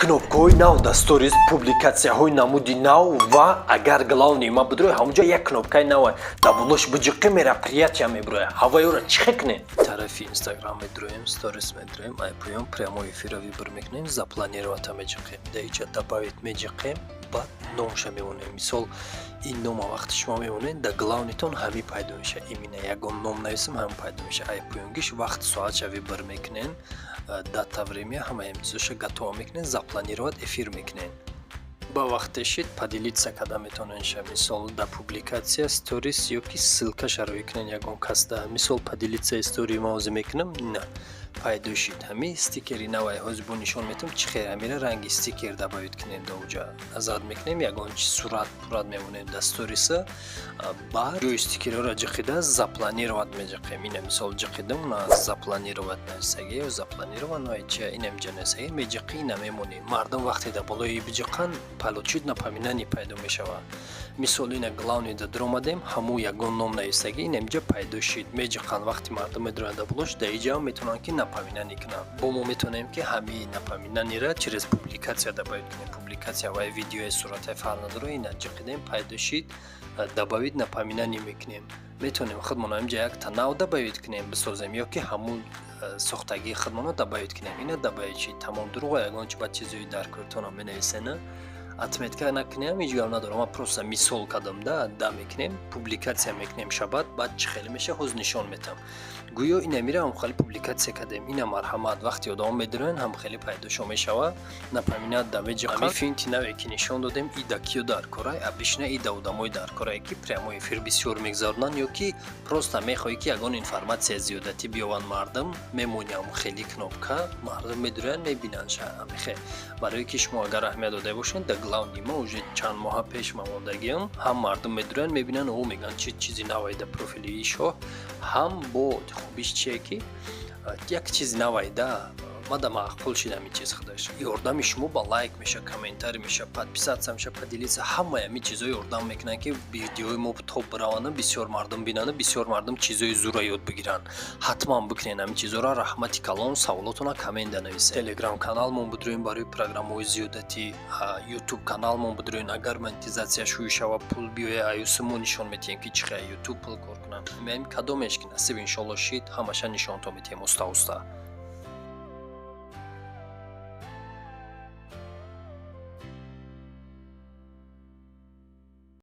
Кнопкаҳои нав дар сторис, публикатсияҳои намуди нав. Ва агар главный ма бидрои, ҳамунҷо як кнопкаи нава дар болош биҷиқи, мероприятия мебироя. Ҳаваёра чӣ хел кунем? Тарафи Инстаграм медроем, сторис медроем, ай поён прямой эфира выбор мекунем, запланировать меҷиқем, дар иҷа добавить меҷиқем, баъд номша мемонем. Мисол, ин нома вақти шумо мемонед, дар главнитон ҳамин пайдо мешавад. Именно ягон ном нависем, ҳамин пайдо мешавад. Ай поёнгиш вақт, соатша выбор мекунен, дата, время, ҳамаи чизоша готово мекунен, запланировать эфир мекунен. Ба вақте шид, поделиться карда метавонен ша. Мисол, дар публикатсия сторис ё ки ссылкаша рӯй кунен ягон касда. Мисол, поделиться истории ма ҳозир мекунам, на пайдо шид ҳамин стикери навай. Ҳозир бо нишон метавам, чӣ хел ҳамира ранги стикер добавить кунем. Да уҷа назад мекунем, ягон чи сурат пурат мемонем дар сториса, баъд ҷои стикерҳоро ҷиқида, запланировать меҷиқем. Ина, мисол, ҷиқидам, на запланировать нависаги ё запланировано чи инам ҷа нависаги, меҷиқи, ина мемонем. Мардум вақте дар болои биҷиқанд, получить напоминание пайдо мешавад. Мисол, ина главный да дуромадем, ҳамун ягон ном нависаги инам ҷа пайдо шид, меҷиқанд. Вақти мардум медуроянд дар болош, дар иҷа метавонанд, ки напоминание кунанд. Бо мо метавонем, ки ҳамин напоминаниера через публикатсия добавить кунем. Публикатсия вай видеои суратҳои фарқ надорад. Ина ҷиқидем, пайдо шид, добавить напоминание мекунем. Метавонем худмон ҳаминҷа якта нав добавить кунем, бисозем, ё ки ҳамун сохтагии худмонро добавить кунем. Ина добавить шид, тамом. Дурӯға, ягон чи баъд чизои дар кӯртона менависена, отметка накунем, ҳеҷ гап надорам. Ман просто мисол кардам. Да мекунем, публикатсия мекунем шабад, баъд чӣ хеле меша, ҳоз нишон метам. Гӯё ина мира ҳам хеле публикатсия кардем. Ина, марҳамат, вақте одамон медироянд, ҳам хеле пайдошо мешава, напоминать да меҷиқанд. Ҳамин финти наве, ки нишон додем, ида киё дар корай? Обычно ида одамои дар корае, ки прямой эфир бисёр мегзаронанд ё ки просто мехоҳӣ, ки ягон информатсия зиёдатӣ биёванд мардум, мемонӣ ҳам хеле кнопка, мардум медироянд, мебинанд ша. Ҳамихе барое ки шумо агар аҳамият дода бошед, дар главный ма уже чанд моҳа пеш мамондагиам, ҳам мардум медироянд, мебинанд, о, мегӯянд, чи чизи навай дар профили ишо. Ҳам бо хубиш чие, ки як чизи навайда мада маъқул шид ҳамин чиз худаш. Ёрдами шумо ба лайк меша, комментарий меша, подписаться меша, поделиться, ҳамаи ҳамин чизҳо ёрдам мекунанд, ки видеои мо топ бираванду бисёр мардум бинанду бисёр мардум чизҳои зура ёд бигиранд. Ҳатман бикунед ҳамин чизҳоро. Раҳмати калон. Саволотона коммента нависед. Телеграм каналмон бидроем барои программаҳои зиёдатӣ, Ютуб каналмон бидроен. Агар монетизатсия шӯй шава, пул биёя, аюси мо нишон метиҳем, ки чӣ хел Ютуб пул кор кунанд. Кадомеш ки насиб, иншолло, шид, ҳамаша нишонтон метиҳем уста уста.